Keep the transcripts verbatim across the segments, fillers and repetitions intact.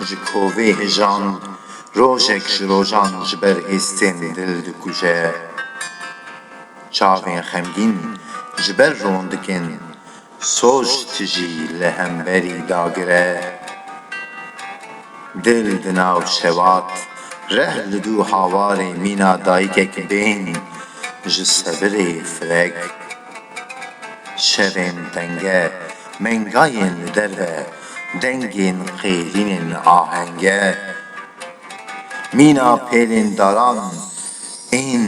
Ji kovê hijran rojek ji rojan ji ber hêstên dil dikuje. Çavên xemgîn ji ber rondikên soz tijî li hemberî dagire. Dil di nav şewat reh li dû hawarê mîna dayikek bên ji sebirê firek. Şevên tenge, mengayên li derve, dengên qêrînên ahenge. Mîna pêlên daran ên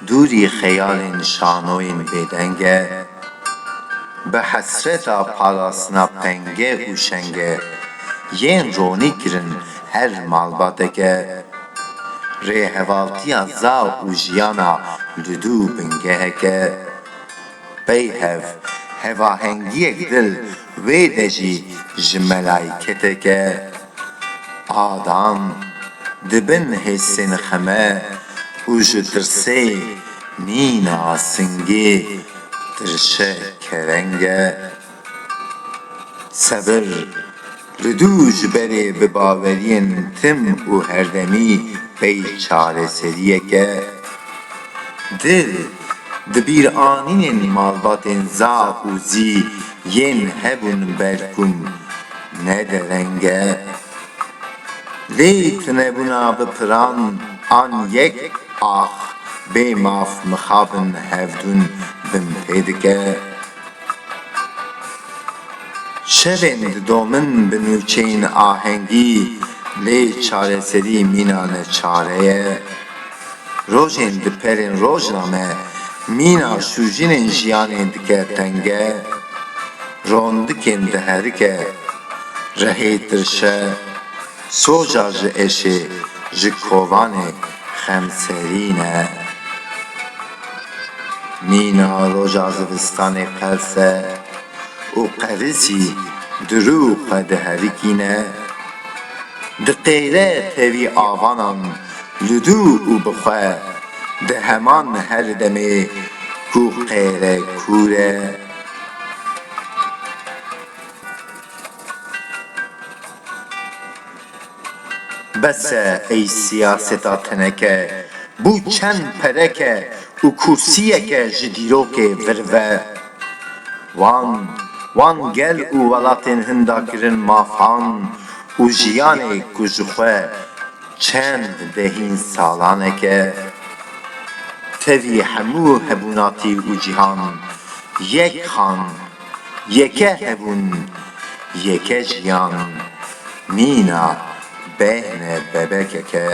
dûrî xeyalên şanoyên bêdeng e. Bi hesreta parastina penge û şenge yên ronî kirin her malbateke. Rêhevaltiya za û jiyana li dû bingeheke. Pey hev, hevahengiyek dil wê de jî ji melayketeke. Adan di bin hêsên xeme û ji tirsê mîna singê tirşe kereng e. Sebir li dû ji berê bi baweriyên tim û herdemî pey çareseriyeke. Dil di bîranînên malbatên za û zî yên hebûn belkûn ne dereng e. Lê tunebûna bi piran an yek ax bê maf mixabin hevdûn binpê dike. Şevên didomin bi nûçeyên ahengî, lê çareserî mîna neçare ye. Rojên diperin rojname, mîna şûjînên jiyanê dike tenge. Rondikên diherike, rehê tirşe, soja ji eşê, ji kovanê xemserî ne. Mîna roja zivistanê qels e û qerisî di rû xwe diherikîne. Diqêre tevî avanan li dû û bi xwe, di heman her demê ku qêre kûr e. Bes e ey siyaseta teneke, bû çend pereke û kursiyeke ji dîrokê vir ve. Wan, wan gel û welatên hinda kirin mafan û jiyanê ku ji xwe çend dehîn salaneke. Tevî hemû hebûnatî û cîhan, yek xan, yeke hebûn, yeke jiyan, mîna behne bebekeke.